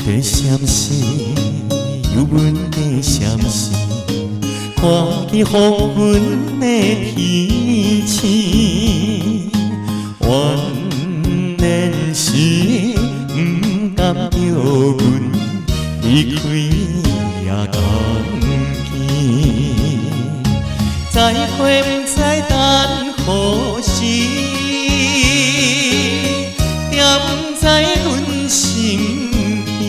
的相思，有阮的相思，看见黃昏的天星，原來是毋甘叫阮離開也仝見，再會毋知等何時，踮在阮身邊，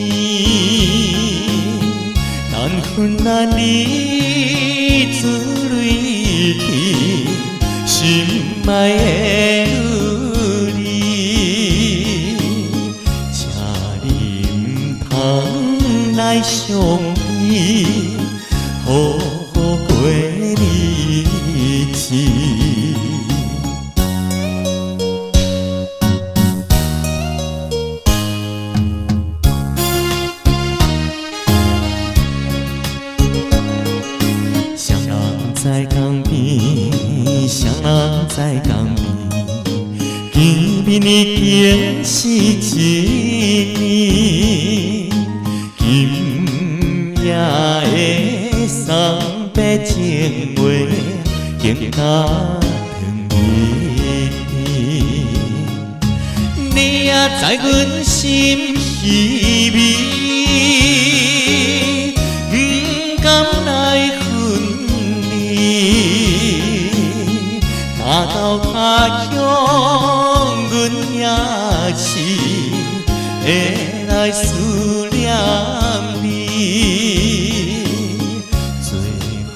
難分難離珠淚滴，心愛的女兒，請你毋通來傷悲，好好過日子。誰人在江邊？誰人在江邊？見面已經是一年，今夜的送別情話，更加甜蜜甜。你也知阮心稀微，毋甘來分離。若到他鄉，阮也是會來思念你。最好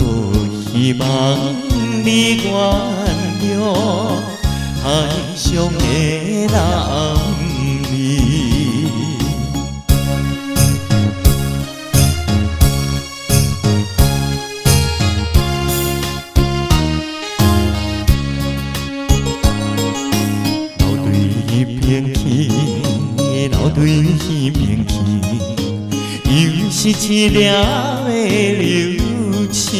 希望你原諒海上的男兒。流對彼邊去，流對彼邊去，又是一粒的流星，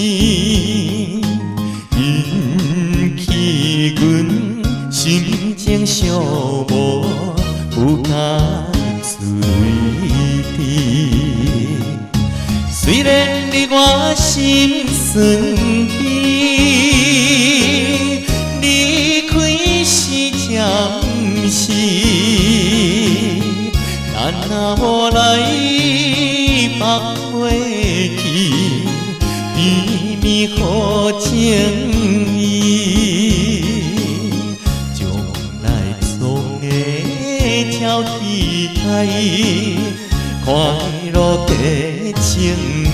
引起阮心情寂寞，不敢珠淚滴。雖然你我心酸甜，離開是暫時，咱若無來放袂記，甜蜜好情意，將來總會潮起海，快樂的情。